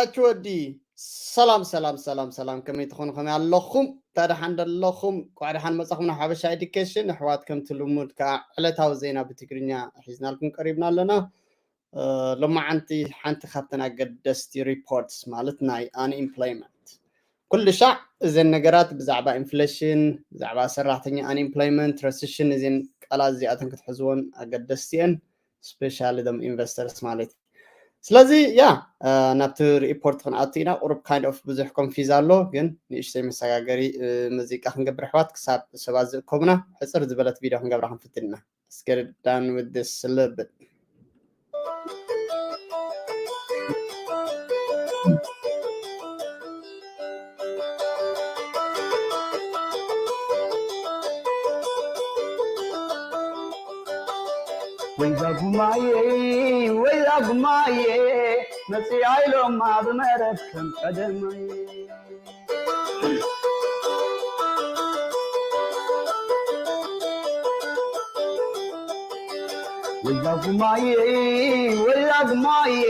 ኣች ወዲ ሰላም ሰላም ሰላም ሰላም፣ ከመይ ትኾኑ? ከመይ ኣለኹም? እንታ ደሓን ደለኹም? ቋዕ ደሓን መጻኹም ናብ ሓበሻ ኤዱኬሽን። ኣሕዋት፣ ከምቲ ልሙድ ከኣ ዕለታዊ ዜና ብትግርኛ ሒዝናልኩም ቀሪብና ኣለና። ሎማዓንቲ ሓንቲ ካብተን ኣገደስቲ ሪፖርትስ ማለት ናይ ኣንኢምፕሎይመንት፣ ኩሉ ሻዕ እዘን ነገራት ብዛዕባ ኢንፍሌሽን፣ ብዛዕባ ሰራሕተኛ፣ ኣንኢምፕሎይመንት፣ ረሲሽን፣ እዘን ቃላት እዚኣተን ክትሕዝወን ኣገደስቲ እየን። ስፔሻሊ ዶም ኢንቨስተርስ ማለት እዩ። ስለዚ ያ ናብቲ ሪፖርት ክንኣቱ ኢና። ቁሩብ ካይንድ ኦፍ ብዙሕ ኮንፊዝ ኣሎ፣ ግን ንእሽተይ መሰጋገሪ ሙዚቃ ክንገብር ኣሕዋት፣ ክሳብ ሰባት ዝእከቡና ሕፅር ዝበለት ቪድዮ ክንገብራ ክንፍትን ኢና። Let's get it done with this a little bit. ወይዛ ጉማየ፣ ወይዛ ጉማየ፣ መጽያ ኢሎማ ብመረብ ከም ቀደመይ። ወይዛ ጉማየ፣ ወይዛ ጉማየ፣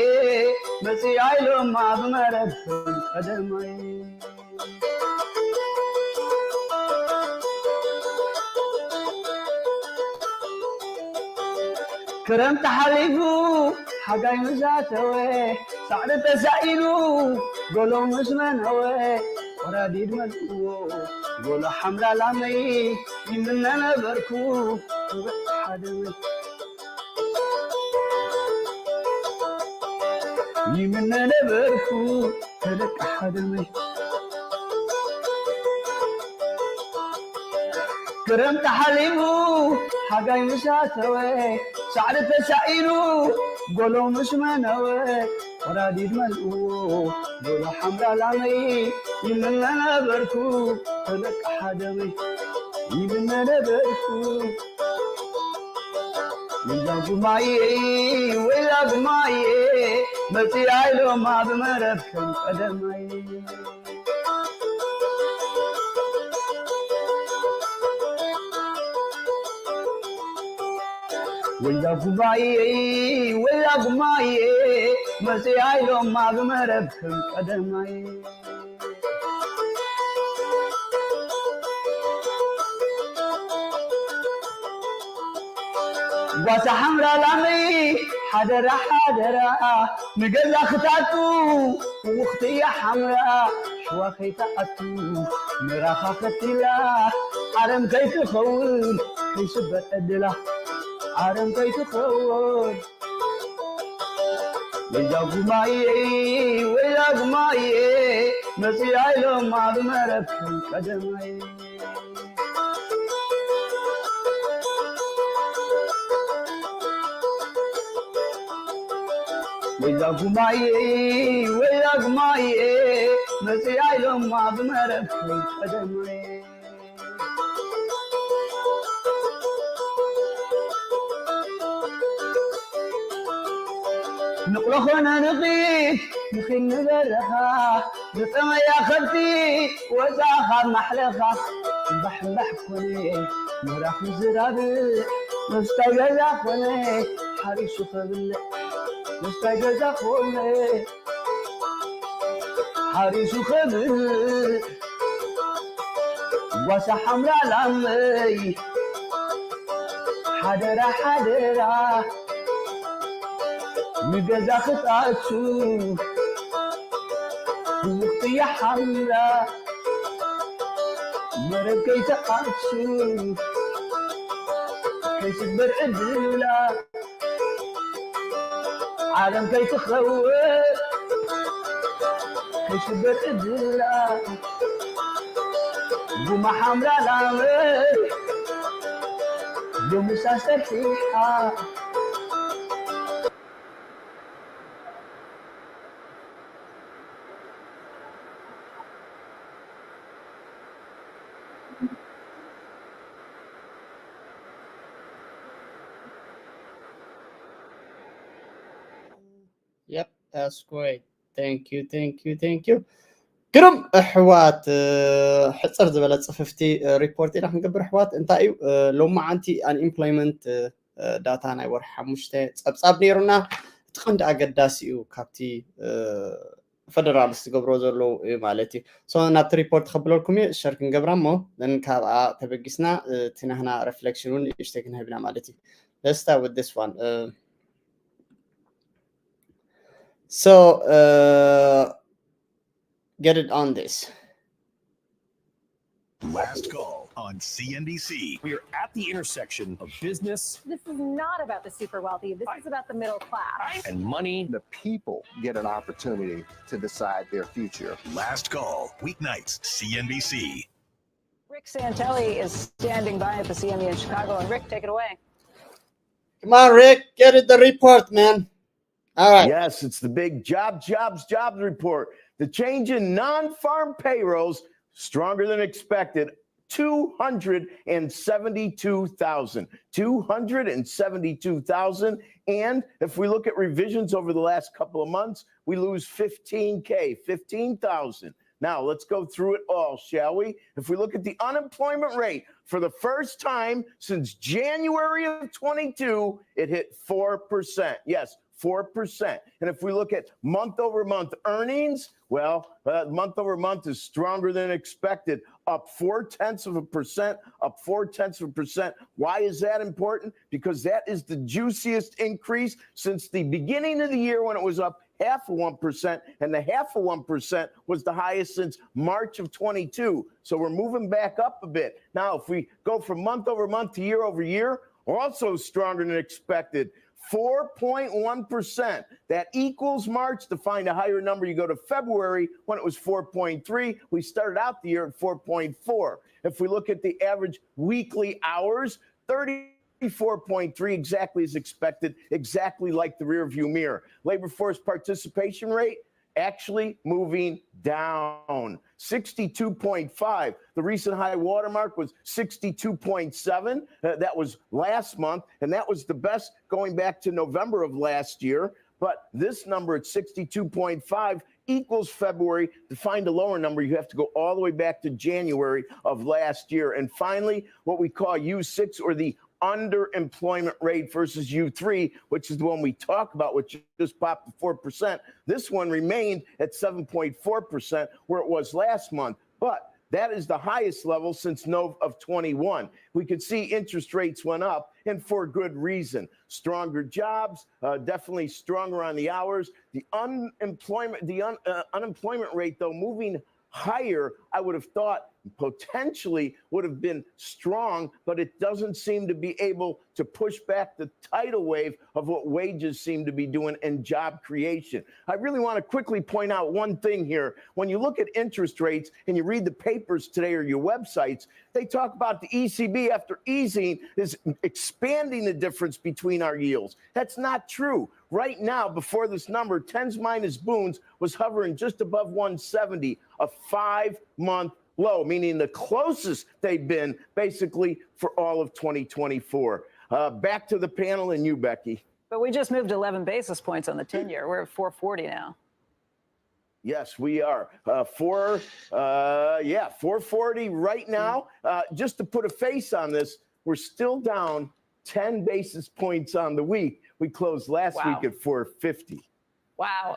መጽያ ኢሎማ ብመረብ ከም ቀደመይ። ክረምቲ ሓሊፉ ሓጋይ ምስ ኣተወ፣ ሳዕሪ ተሳኢኑ ጎሎ ምስ መነወ፣ ወራዲድ መልእዎ ጎሎ ሓምላ ላመይ ይምነ ነበርኩ። ሓደ ይምነ ነበርኩ ተደቂ ሓደመይ። ክረምቲ ሓሊፉ ሓጋይ ምስ ኣተወ፣ ሳዕሪ ተሳኢኑ ጎሎ ምስ መነወ፣ ወራዲድ መልእዎ ጎሎ ሓምላ ላመይ ይምነ ነበርኩ ተደቂ ሓደመይ። ይምነ ነበርኩ ወይዛ ጉማየ፣ ወይዛ ጉማየ፣ መጽያ ኢሎማ ብመረብ ከም ቀደማይ። ወይዛ ጉማየ፣ ወይዛ ጉማየ፣ መጽያ ኢሎማ ብመረብ ከም ቀደማይ። ጓሳ ሓምራ ላመይ ሓደራ ሓደራ፣ ንገዛ ክታቱ ውኽቲ እያ ሓምራ፣ ሽዋ ከይትኣቱ ምራኻ ከቲላ፣ ዓረም ከይትኸውን ከይስበር ዕድላ፣ ዓረም ከይትኸውን። ወይዛ ጉማየ፣ ወይዛ ጉማየ፣ መጽያ ኢሎማ ብመረብ ከም ቀደማይ። ወይዛ ጉማየ፣ ወይዛ ጉማየ፣ መጽያ ኢሎማ ብመረብ ከም ቀደማይ። ንቕሎ ኾነ ንኺድ፣ ንኺድ ንበረኻ፣ ዝጠመያ ከብቲ ወፃ ካብ ማሕለኻ። እምባሕ እምባሕ ኮነ ምራኽ ዝራብዕ፣ ምስታይ ገዛ ኮነ ሓሪሱ ከብልዕ፣ ምስታይ ገዛ ኮነ ሓሪሱ ከብልዕ። ጓሳ ሓምራ ላመይ ሓደራ ሓደራ፣ ንገዛ ክትኣቱ ህውኽቲ እያ ሓምራ፣ መረብ ከይትኣቱ ከይስበር ዕድላ። ዓለም ከይትኸውን ከይስበር ዕድላ፣ ጉማ ሓምራ ላመይ ሎምስ ኣስተርሒሓ። Yep, that's great. Thank you, thank you, thank you. ግሩም ኣሕዋት፣ ሕፅር ዝበለ ፅፍፍቲ ሪፖርት ኢና ክንገብር ኣሕዋት። እንታይ እዩ ሎማዓንቲ ኣንኢምፕሎይመንት ዳታ ናይ ወርሒ ሓሙሽተ ፀብፃብ ነይሩና። እቲ ቀንዲ ኣገዳሲ እዩ ካብቲ ፈደራልስ ዝገብሮ ዘለዉ እዩ ማለት እዩ። So ናብቲ ሪፖርት ከብለልኩም እዩ፣ ሸር ክንገብራ እሞ ካብኣ ተበጊስና እቲ ናህና ሬፍሌክሽን እውን ንእሽተይ ክንህብና ማለት እዩ። Let's start with this one. So get it on this. Last call on C N B C. We are at the intersection of business. This is not about the super wealthy. This is about the middle class. And money. The people get an opportunity to decide their future. Last call, weeknights, C N B C. Rick Santelli is standing by at the C M E in Chicago. And Rick, take it away. Come on, Rick, get it the report, man. All right. Yes, it's the big job, jobs, jobs report. The change in non farm payrolls stronger than expected. two hundred seventy-two thousand. two hundred seventy-two thousand. And if we look at revisions over the last couple of months, we lose fifteen K, fifteen thousand. Now, let's go through it all, shall we? If we look at the unemployment rate for the first time since January of twenty-two, it hit four percent. Yes, four percent. And if we look at month over month earnings, well, uh, month over month is stronger than expected, up four tenths of a percent, up four tenths of a percent. Why is that important? Because that is the juiciest increase since the beginning of the year, when it was up half of one percent, and the half of one percent was the highest since March of twenty-two. So we're moving back up a bit. Now, if we go from month over month to year over year, also stronger than expected. four point one percent. That equals March. To find a higher number, you go to February, when it was four point three. We started out the year at four point four. If we look at the average weekly hours, thirty-four point three, exactly as expected, exactly like the rearview mirror. Labor force participation rate actually moving down. sixty-two point five. The recent high watermark was sixty-two point seven. Uh, that was last month, and that was the best going back to November of last year. But this number at sixty-two point five equals February. To find a lower number, you have to go all the way back to January of last year. And finally, what we call U six, or the underemployment rate, versus U three, which is the one we talk about, which just popped to four percent. This one remained at seven point four percent, where it was last month. But that is the highest level since Nov of twenty-one. We could see interest rates went up, and for good reason. Stronger jobs, uh, definitely stronger on the hours. The unemployment, the un, uh, unemployment rate, though, moving higher, I would have thought potentially would have been strong, but it doesn't seem to be able to push back the tidal wave of what wages seem to be doing and job creation. I really want to quickly point out one thing here. When you look at interest rates and you read the papers today or your websites, they talk about the E C B, after easing, is expanding the difference between our yields. That's not true. Right now, before this number, tens minus boons was hovering just above one seventy, a five month low, meaning the closest they've been basically for all of twenty twenty-four. Uh, back to the panel and you, Becky. But we just moved eleven basis points on the ten year. We're at four forty now. Yes, we are. Uh, four, uh, yeah, four forty right now. Uh, just to put a face on this, we're still down ten basis points on the week. We closed last Wow. week at four fifty. Wow.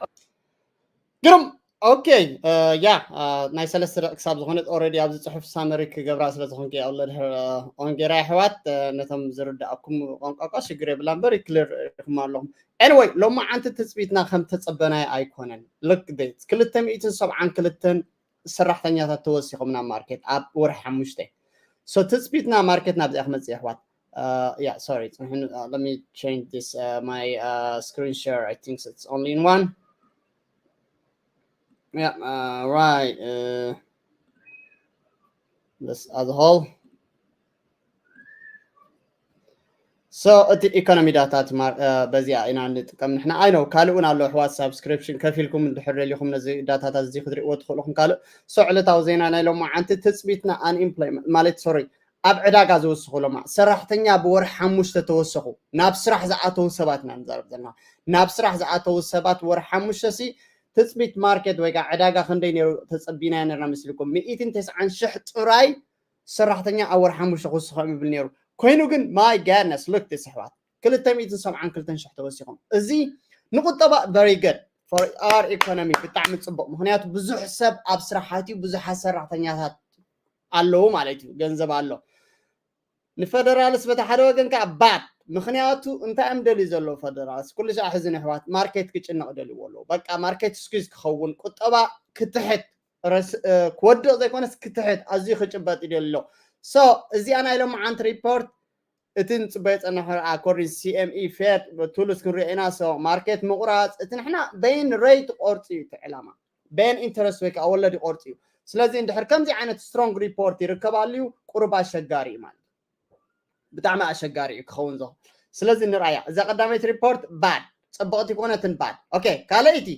ግሩም። ኦኬ፣ ያ፣ ናይ ሰለስተ ደቂ ክሳብ ዝኾነት ኦልሬዲ ኣብዚ ጽሑፍ ሳመሪ ክገብራ ስለ ዝኾንኩ እየ ኣሎ ድሕር ኦን ጌራ። ኣሕዋት፣ ነቶም ዝርዳእኩም ቋንቋ እኳ ሽግር የብላ እምበር ክሊር ኢኹም ኣለኹም። ኤኒወይ፣ ሎማዓንቲ ትጽቢትና ከም ተጸበናዮ ኣይኮነን። ሉክ ዴት ክልተ ሚእትን ሰብዓን ክልተን ሰራሕተኛታት ተወሲኾም ናብ ማርኬት ኣብ ወርሒ ሓሙሽተ። ሶ ትጽቢትና ማርኬት ናብዚኣ ክመጽእ፣ ኣሕዋት። Uh, yeah, sorry. Let me change this. Uh, my uh, screen share, I think it's only in one. Yeah, uh, right. Uh, this as a whole. So እቲ ኢኮኖሚ ዳታ በዚኣ ኢና እንጥቀም ንሕና። ኣይ ነው ካልእ እውን ኣሎ ኣሕዋት፣ ሳብስክሪፕሽን ከፊልኩም እንድሕር ደሊኹም ነዚ ዳታታት እዚ ክትሪእዎ ትኽእሉ ኢኹም። ካልእ ሶ ዕለታዊ ዜና ናይ ሎማዓንቲ ትፅቢትና፣ ኣንኢምፕሎይመንት ማለት ሶሪ ኣብ ዕዳጋ ዝወስኹ ሎማ ሰራሕተኛ ብወርሒ ሓሙሽተ ተወሰኹ። ናብ ስራሕ ዝኣተዉ ሰባት ኢና ንዛረብ ዘለና። ናብ ስራሕ ዝኣተዉ ሰባት ወርሒ ሓሙሽተ ሲ ትፅቢት ማርኬት ወይ ከዓ ዕዳጋ ክንደይ ነይሩ ተፀቢናዮ ነርና መሲልኩም? ሚእትን ተስዓን ሽሕ ጥራይ ሰራሕተኛ ኣብ ወርሒ ሓሙሽተ ክውስኾም ይብል ነይሩ። ኮይኑ ግን my goodness, look this ኣሕዋት፣ ክልተ ሚእትን ሰብዓን ክልተን ሽሕ ተወሲኾም። እዚ ንቁጠባ very good። for our economy ብጣዕሚ ፅቡቅ። ምክንያቱ ብዙሕ ሰብ ኣብ ስራሓት እዩ፣ ብዙሓት ሰራሕተኛታት ኣለዉ ማለት እዩ፣ ገንዘብ ኣሎ። ንፈደራልስ በቲ ሓደ ወገን ከዓ ባድ። ምክንያቱ እንታይ እዮም ደልዩ ዘለዉ ፈደራልስ? ኩሉ ሻዕ ሕዚ ንሕዋት ማርኬት ክጭነቕ ደልይዎ ኣለዉ። በቃ ማርኬት ስኩዝ ክኸውን፣ ቁጠባ ክትሕት፣ ክወድቕ ዘይኮነስ ክትሕት ኣዝዩ ክጭበጥ ይደሊ ኣሎ። ሶ እዚኣ ናይ ሎማዓንቲ ሪፖርት እቲ ንፅበዮ ፀናሕ ኣኮርዲን ሲኤምኢ ፌድ ቱልስ ክንሪኦ ኢና። ሶ ማርኬት ምቁራፅ እቲ ንሕና በይን ሬት ቆርፂ እዩ እቲ ዕላማ፣ በይን ኢንተረስት ወይ ከዓ ወለድ ይቆርፂ እዩ። ስለዚ እንድሕር ከምዚ ዓይነት ስትሮንግ ሪፖርት ይርከባሉ እዩ፣ ቁሩብ ኣሸጋሪ እዩ ማለት እዩ። ብጣዕሚ ኣሸጋሪ እዩ ክኸውን ዝኽእል። ስለዚ ንርኣያ እዛ ቀዳመይቲ ሪፖርት ባድ፣ ፅብቕቲ ኮነትን ባድ። ኦኬ፣ ካልኣይቲ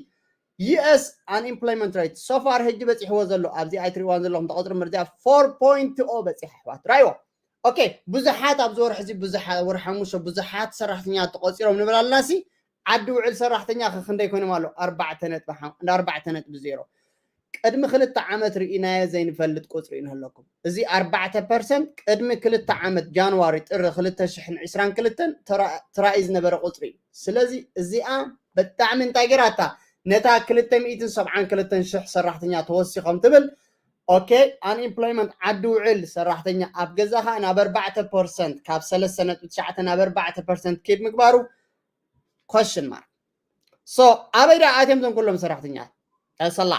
ዩኤስ አንኤምፕሎይመንት ሬት ሶፋር ሕጂ በፂሕዎ ዘሎ ኣብዚ ኣይትሪእዋን ዘለኹም ተቆፅሪ መርዚኣ ፎር ፖይንት ኦ በፂሓ ኣሕዋት ራይዎ። ኦኬ፣ ብዙሓት ኣብዚ ወርሒ እዚ ብዙሓት ወርሒ ሓሙሽተ ብዙሓት ሰራሕተኛ ተቆፂሮም ንብል ኣለና ሲ ዓዲ ውዕል ሰራሕተኛ ከ ክንደይ ኮይኖም ኣሎ? ኣርባዕተ ነጥቢ ሓ- ኣርባዕተ ነጥቢ ዜሮ። ቅድሚ ክልተ ዓመት ርኢናዮ ዘይንፈልጥ ቁፅሪ እዩ ንህለኩም። እዚ ኣርባዕተ ፐርሰንት ቅድሚ ክልተ ዓመት ጃንዋሪ ጥሪ ክልተ ሽሕን ዕስራን ክልተን ተራ- ተራእዩ ዝነበረ ቁፅሪ እዩ። ስለዚ እዚኣ ብጣዕሚ እንታይ ገይራታ ነታ ክልተ ሚእትን ሰብዓን ክልተን ሽሕ ሰራሕተኛ ተወሲኾም ትብል። ኦኬ፣ አንኤምፕሎይመንት ዓዲ ውዕል ሰራሕተኛ ኣብ ገዛኻ ናብ ኣርባዕተ ፐርሰንት ካብ ሰለስተ ነጥቢ ትሽዓተ ናብ ኣርባዕተ ፐርሰንት ኬድ ምግባሩ ኮሽን ማርክ። ሶ ኣበይ ደኣ ኣትዮም እዞም ኩሎም ሰራሕተኛ ሰላ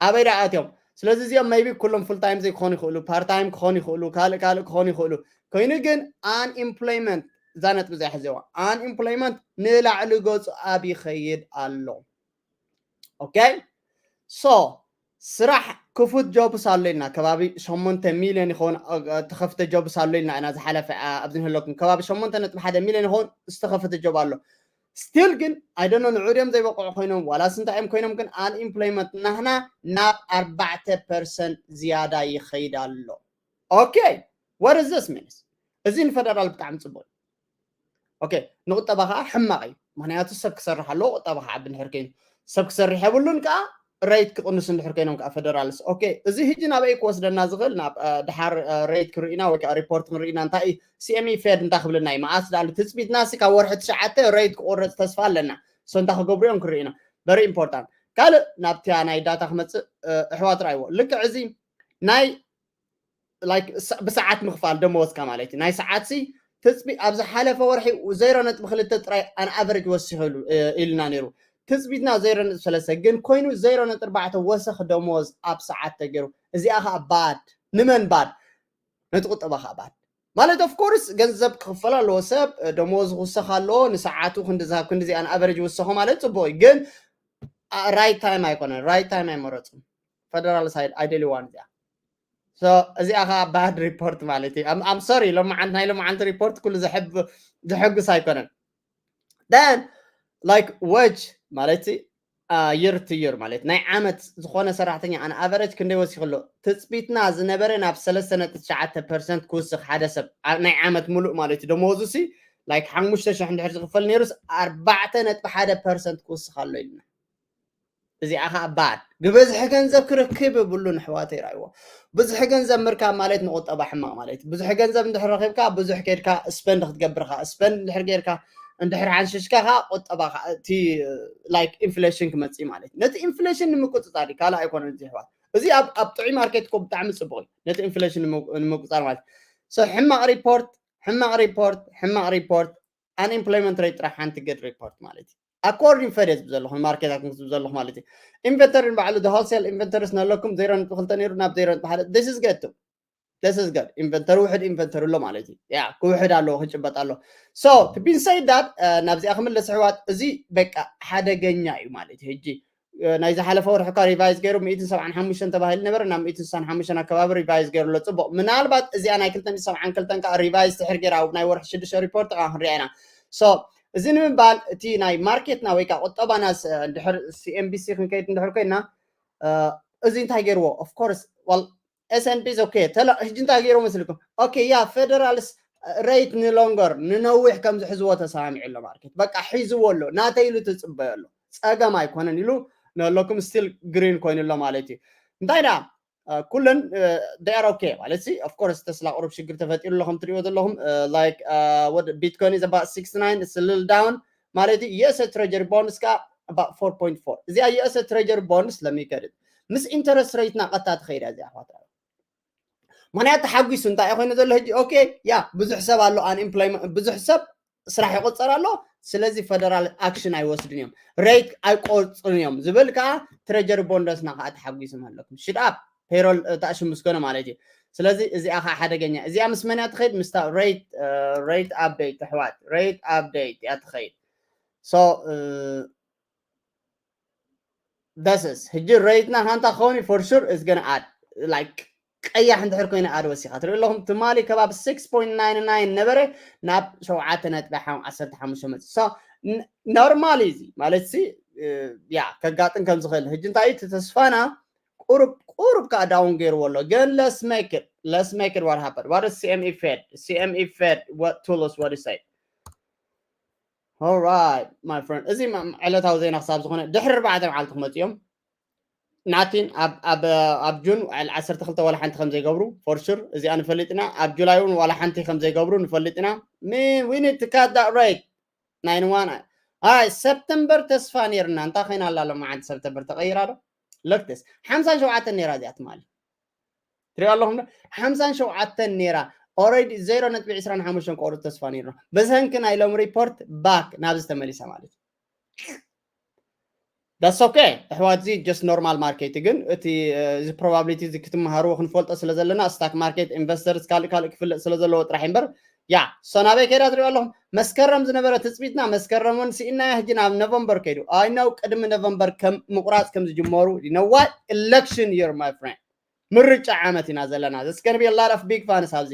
ኣበይ ደኣ ኣትዮም? ስለዚ እዚኦም maybe ኩሎም ፉል ታይም ዘይክኾኑ ይኽእሉ፣ ፓርት ታይም ክኾኑ ይኽእሉ፣ ካልእ ካልእ ክኾኑ ይኽእሉ። ኮይኑ ግን አንኤምፕሎይመንት እዛ ነጥቢ እዚኣ ሕዘዋ። አንኤምፕሎይመንት ንላዕሊ ገፁ ኣብ ይኸይድ ኣሎ። ኦኬ፣ ሶ ስራሕ ክፉት ጆብስ ኣሎ ኢልና፣ ከባቢ ሸሞንተ ሚልዮን ይኸውን እ፣ ተኸፍተ ጆብስ ኣሎ ኢልና ኢና ዝሓለፈ ኣ- ኣብዚ ንህለኩም ከባቢ ሸሞንተ ነጥቢ ሓደ ሚልዮን ይኸውን ዝተኸፈተ ጆብ ኣሎ። ስቲል ግን ኣይደኖ ንዑ ድዮም ዘይበቕዑ ኮይኖም ዋላስ እንታይ እዮም ኮይኖም ግን አንኤምፕሎይመንት ናህና ናብ ኣርባዕተ ፐርሰንት ዝያዳ ይኸይድ ኣሎ። ኦኬ፣ what is this means? እዚ ንፈደራል ብጣዕሚ ፅቡቅ እዩ። ኦኬ፣ ንቁጠባ ከዓ ሕማቅ እዩ። ምክንያቱ ሰብ ክሰርሕ ኣለዎ፣ ቁጠባ ክዓቢ እንድሕር ኮይኑ፣ ሰብ ክሰርሕ የብሉን ከዓ ሬት ክቅንሱ እንድሕር ኮይኖም ከዓ ፈደራልስ። ኦኬ፣ እዚ ህጂ ናበይ ክወስደና ዝኽእል ናብ እ፣ ድሓር እ፣ ሬት ክንርኢና ወይ ከዓ ሪፖርት ክንርኢና እንታይ እዩ ሲኤምኢ ፌድ እንታይ ክብልና እዩ መዓስ ዳሉ ትፅቢትና ሲ ካብ ወርሒ ትሽዓተ ሬት ክቆረፅ ተስፋ ኣለና። ሶ እንታይ ክገብሩ እዮም ክንርኢና። በሪ ኢምፖርታንት። ካልእ ናብቲያ ናይ ዳታ ክመፅእ እ፣ ኣሕዋት ርኣይዎ። ልክዕ እዚ ናይ ላይክ ስ- ብሰዓት ምኽፋል ደመወዝካ ማለት እዩ። ናይ ሰዓት ሲ ትፅቢ ኣብ ዝሓለፈ ወርሒ ዜሮ ነጥቢ ክልተ ጥራይ ኣን ኣቨሬጅ ወሲኹ ኢሉ- እ፣ ኢሉና ነይሩ። ትፅቢትና ዜሮ ነጥቢ ሰለስተ ግን ኮይኑ ዜሮ ነጥቢ ኣርባዕተ ወሰኽ ደመወዝ ኣብ ሰዓት ተገይሩ። እዚኣ ከዓ ባድ። ንመን ባድ? ነቲ ቁጠባ ከዓ ባድ። ማለት ኦፍ ኮርስ ገንዘብ ክኽፈል ኣለዎ ሰብ እ፣ ደመወዝ ክውሰኽ ኣለዎ። ንሰዓቱ ክንዲ ዝሃብ ክንዲ ዚኣን ኣቨሬጅ ይውሰኹ ማለት ፅቡቅ እዩ። ግን ራይት ታይም ኣይኮነን። ራይት ታይም ኣይመረፁን። ፈደራል ሳይድ ኣይደልዋን እዚኣ። So እዚኣ ከዓ ባድ ሪፖርት ማለት እዩ። ኣም ሶሪ ሎማዓንቲ ናይ ሎማዓንቲ ሪፖርት ኩሉ ዘሕብ- ዘሐጉስ ኣይኮነን። Then like ወጅ ማለት ይር ቱ ይር ማለት ናይ ዓመት ዝኾነ ሰራሕተኛ ኣን ኣቨሬጅ ክንደይ ወሲኹ ኣሎ? ትፅቢትና ዝነበረ ናብ ሰለስተ ነጥቢ ትሽዓተ ፐርሰንት ክውስኽ ሓደ ሰብ ዓ- ናይ ዓመት ሙሉእ ማለት እዩ። ደመወዙ ሲ ላይክ ሓሙሽተ ሽሕ እንድሕር ዝኽፈል ነይሩስ ኣርባዕተ ነጥቢ ሓደ ፐርሰንት ክውስኽ ኣሎ ኢልና። እዚኣ ከዓ ባድ ብብዝሒ ገንዘብ ክርክብ የብሉን ኣሕዋተይ ራይዎ። ብዙሕ ገንዘብ ምርካብ ማለት ንቁጠባ ሕማቅ ማለት እዩ። ብዙሕ ገንዘብ እንድሕር ረኪብካ ብዙሕ ከድካ ስፐንድ ክትገብር ከዓ ስፐንድ እንድሕር ጌርካ እንድሕር ሓንሽሽካ ከዓ ቁጠባ ከዓ እቲ ላይክ ኢንፍሌሽን ክመፅእ ማለት እዩ። ነቲ ኢንፍሌሽን ንምቁፅፃር እዩ ካልእ ኣይኮነን እዚ ኣሕዋት። እዚ ኣብ ኣብ ጥዑይ ማርኬት እኮ ብጣዕሚ ፅቡቅ እዩ ነቲ ኢንፍሌሽን ንምቁፃር ማለት። So ሕማቅ ሪፖርት ሕማቅ ሪፖርት ሕማቅ ሪፖርት። አንኤምፕሎይመንት ሬት ጥራሕ ሓንቲ ገድ ሪፖርት ማለት እዩ። ኣኮርዲን ፌድ እየ ዝብ ዘለኹ ማርኬታት ዝብ ዘለኹ ማለት እዩ። ኢንቨንተሪ ንባዕሉ ሆልሴል ኢንቨንተሪስ ነለኩም ዜሮ ነጥቢ ክልተ ነይሩ ናብ ዜሮ ነጥቢ ሓደ this is good too. This is good ኢንቨንተሪ ውሕድ ኢንቨንተሪ ኣሎ ማለት እዩ። ያ ክውሕድ ኣለዎ ክጭበጥ ኣለዎ። So to be said that ናብዚኣ ክምለስ ኣሕዋት እዚ በቃ ሓደገኛ እዩ ማለት እዩ። ሕጂ ናይ ዝሓለፈ ወርሒ እኳ ሪቫይዝ ገይሩ ሚእትን ሰብዓን ሓሙሽተን ተባሂሉ ነበረ ናብ ሚእትን ስሳን ሓሙሽተን ኣከባቢ ሪቫይዝ ገይሩ ኣሎ። ፅቡቅ ምናልባት እዚኣ ናይ ክልተ ሚእትን ሰብዓን ክልተን ከዓ ሪቫይዝ ትሕር ገይራ ኣብ ናይ ወርሒ ሽዱሽተ ሪፖርት ከዓ ክንሪኣ ኢና። So እዚ ንምባል እቲ ናይ ማርኬትና ወይ ከዓ ቁጠባና ድሕር ሲኤምቢሲ ክንከይድ እንድሕር ኮይና እዚ እንታይ ገይርዎ ኦፍኮርስ ኤስንፒ ኦኬ ተላ ህጂ እንታይ ገይሮ መስልኩም ኦኬ ያ ፌደራልስ ሬት ንሎንገር ንነዊሕ ከም ዝሕዝዎ ተሰማሚዑ ኣሎ ማርኬት በቃ ሒዝዎ ኣሎ ናተይ ኢሉ ትፅበዮ ኣሎ ፀገም ኣይኮነን ኢሉ ንለኩም ስቲል ግሪን ኮይኑ ኣሎ ማለት እዩ እንታይ ዳ ኩለን ደር ኦኬ ማለት ሲ ኦፍኮርስ ተስላ ቁሩብ ሽግር ተፈጢሩ ኣሎ ከም ትሪእዎ ዘለኹም like what bitcoin is about sixty nine it's little down ማለት እዩ የስ ትሬጀሪ ቦንድስ ከዓ about four point four። እዚኣ US Treasury bonds ለሚከድት ምስ interest rate ና ቀጥታ ትኸይድ እያ እዚኣ ኣሕዋት። ምክንያቱ ተሓጒሱ እንታይ ኮይኑ ዘሎ ሕጂ? ኦኬ፣ ያ ብዙሕ ሰብ ኣሎ፣ unemployment፣ ብዙሕ ሰብ ስራሕ ይቆፀር ኣሎ። ስለዚ federal action ኣይወስድን እዮም፣ rate ኣይቆርፅን እዮም ዝብል ከዓ Treasury bonds ና ከዓ ተሓጒሱ ኣለኩም። ሽዳብ payroll እታ ሽም ምስ ኮነ ማለት እዩ። ስለዚ እዚኣ ከዓ ሓደገኛ፣ እዚኣ ምስ መን እያ ትኸይድ? ምስታ rate rate update ኣሕዋት፣ rate update እያ ትኸይድ። So this is ሕጂ rate ና ሃንታ ክኸውን እዩ for sure is gonna add, like ቀያሕ እንድሕር ኮይነ add ወሲኻ ትርኢ ኣለኹም። ትማሊ ከባቢ six point nine nine ነበረ ናብ ሸውዓተ ነጥቢ ዓሰርተ ሓሙሽተ መፅእ። So normal እዩ እዚ ማለት ሲ ያ ከጋጥም ከም ዝኽእል። ሕጂ እንታይ እዩ እቲ ተስፋና? ቁሩብ ቁሩብ ከዓ down ገይርዎ ኣሎ። ግን let's make it, let's make it what happened, what is CME Fed, CME Fed, what Toulouse, what is it? Alright my friend, እዚ ዕለታዊ ዜና ክሳብ ዝኾነ ድሕሪ ኣርባዕተ መዓልቲ ክመፅኦም ናቲን ኣብ ጁን ዓሰርተ ክልተ ዋላ ሓንቲ ከም ዘይገብሩ for sure እዚኣ ንፈልጥ ኢና። ኣብ ጁላይ እውን ዋላ ሓንቲ ከም ዘይገብሩ ንፈልጥ ኢና። We need to cut that rate. Nine one. ኣይ ሰፕተምበር ተስፋ ነይርና እንታይ ኮይና ኣላ ሎማዓንቲ ሰፕተምበር ተቐይራ ዶ? ለክተስ ሓምሳን ሸውዓተን ነይራ እዚኣ ትማሊ። ትሪኦ ኣለኹም ዶ? ሓምሳን ሸውዓተን ነይራ። Already ዜሮ ነጥቢ ዕስራን ሓሙሽተን ቆርጥ ተስፋ ነይርና። ብሰንኪ ናይ ሎም report back ናብዚ ተመሊሳ ማለት እዩ። That's okay ኣሕዋት፣ እዚ just normal market ግን እቲ እዚ probability እዚ ክትመሃርዎ ክንፈልጦ ስለ ዘለና stock market investors ካልእ ካልእ ክፍለጥ ስለ ዘለዎ ጥራሕ እምበር። ያ so ናበይ ከይዳ ትሪኦ ኣለኹም? መስከረም ዝነበረ ትፅቢትና መስከረም እውን ስኢናያ ሕጂ ናብ ኖቨምበር ከይዱ። I know ቅድሚ ኖቨምበር ከም ምቁራፅ ከም ዝጅመሩ you know what? Election year my friend፣ ምርጫ ዓመት ኢና ዘለና። There's gonna be a lot of big fans ኣብዚ።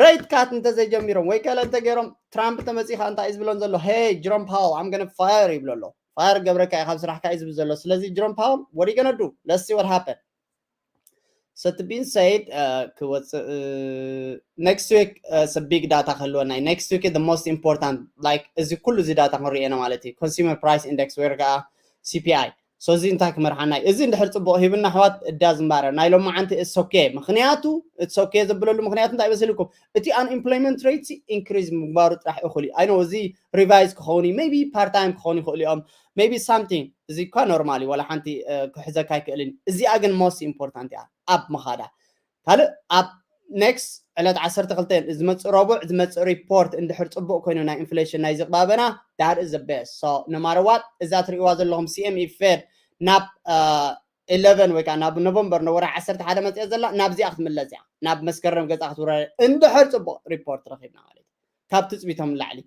Rate cut እንተዘይጀሚሮም ወይ ከለ እንተገይሮም ትራምፕ ተመፂኻ እንታይ እዩ ዝብለን ዘሎ? Hey Jerome Powell, I'm gonna fire ይብሎ ኣሎ። Fire ገብረካ እዩ ካብ ስራሕካ እዩ ዝብል ዘሎ። ስለዚ Jerome Powell, what are you gonna do? Let's see what happen. So to being said ክወፅእ next week big data ክህልወና እዩ። Next week the most important, like እዚ ኩሉ እዚ data ክንሪኦ ኢና ማለት እዩ። Consumer Price Index ወይ ከዓ CPI። So እዚ እንታይ ክመርሓና እዩ? እዚ እንድሕር ፅቡቕ ሂብና ኣሕዋት እዳ ዝምባረ ናይ ሎማዓንቲ it's okay። ምክንያቱ it's okay ዘብለሉ ምክንያቱ እንታይ መሲልኩም? እቲ unemployment rate increase ምግባሩ ጥራሕ እኹል እዩ። I know እዚ revise ክኸውን እዩ፣ maybe part time ክኸውን ይኽእሉ እዮም፣ maybe something። እዚ እኳ normal እዩ፣ ዋላ ሓንቲ ክሕዘካ ኣይክእልን። እዚኣ ግን most important እያ ኣብ ምኻዳ። ካልእ ኣብ next ዕለት ዓሰርተ ክልተ ዝመፅእ ረቡዕ ዝመፅእ report እንድሕር ፅቡቕ ኮይኑ ናይ inflation ናይ ዝቕባበና that is the best። So no matter what እዛ ትሪእዋ ዘለኹም CME Fed ናብ eleven ወይ ከዓ ናብ ኖቨምበር ንወርሒ ዓሰርተ ሓደ መፅያ ዘላ ናብዚኣ ክትምለስ እያ። ናብ መስከረም ገፃ ክትውረ እንድሕር ፅቡቕ report ረኺብና ማለት እዩ ካብ ትፅቢቶም ንላዕሊ።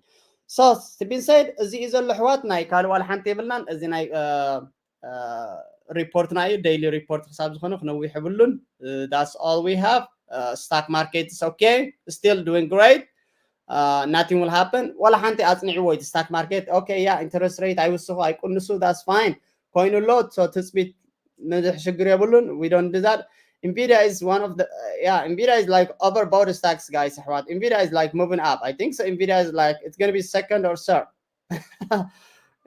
So to being said እዚ እዩ ዘሎ ኣሕዋት፣ ናይ ካልእ ዋላ ሓንቲ የብልናን። እዚ ናይ report ና እዩ፣ daily report ክሳብ ዝኾነ ክነዊሕ የብሉን። That's all we have. Stock market is okay, still doing great. Nothing will happen. ዋላ ሓንቲ ኣፅኒዕዎ እቲ stock market። Okay ያ interest rate ኣይውስኹ ኣይቁንሱ that's fine ኮይኑ ኣሎ። So ትፅቢት ምድሕ ሽግር የብሉን። We don't do that. Nvidia is one of the, yeah, Nvidia is like overbought stocks, guys. ኣሕዋት Nvidia is like moving up. I think so Nvidia is like it's gonna be second or third.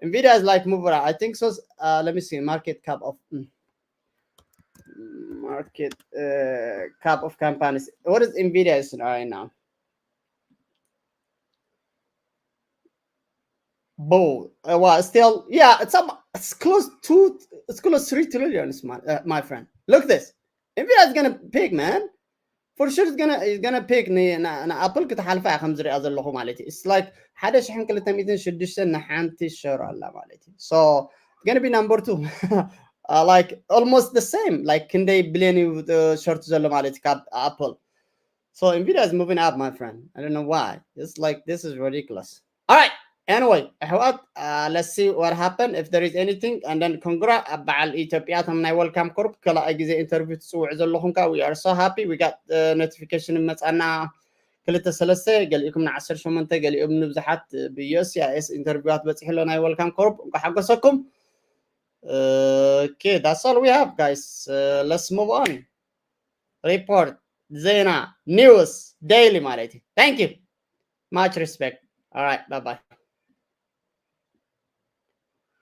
Nvidia is like moving up. I think so. Let me see market cap of market cap of companies. What is Nvidia is right now? Bull. Well, still, yeah, it's up, it's close to, it's close three trillion, my friend. Look this. Nvidia is gonna peak, man. For sure it's gonna, it's gonna peak. ንኣፕል ክትሓልፋ እያ ከም ዝሪኣ ዘለኹ ማለት እዩ። It's like ሓደ ሽሕን ክልተ ሚእትን ሽዱሽተን ንሓንቲ ሸር ኣላ ማለት እዩ። So it's gonna be number two. Like almost the same, like ክንደይ ቢልዮን እዩ ሸርቱ ዘሎ ማለት እዩ ካብ ኣፕል። So Nvidia is moving up, my friend. I don't know why. It's like this is ridiculous. All right. Anyway, ኣሕዋት, let's see what happened, if there is anything. And then congrats ኣብ በዓል ኢትዮጵያ፣ እቶም ናይ Welcome Corp ካልኣይ ግዜ interview ትፅውዑ ዘለኹም ከዓ we are so happy. We got notification መፃና ክልተ ሰለስተ፣ ገሊኡኩም ን ዓሰርተ ሸሞንተ፣ ገሊኡም ንብዙሓት ብ USCIS interview ት በፂሑ ኣሎ ናይ Welcome Corp። እንኳዕ ሓጎሰኩም። Okay, that's all we have, guys. Let's move on. Report፣ ዜና፣ news፣ daily ማለት እዩ። Thank you. Much respect. All right, bye bye.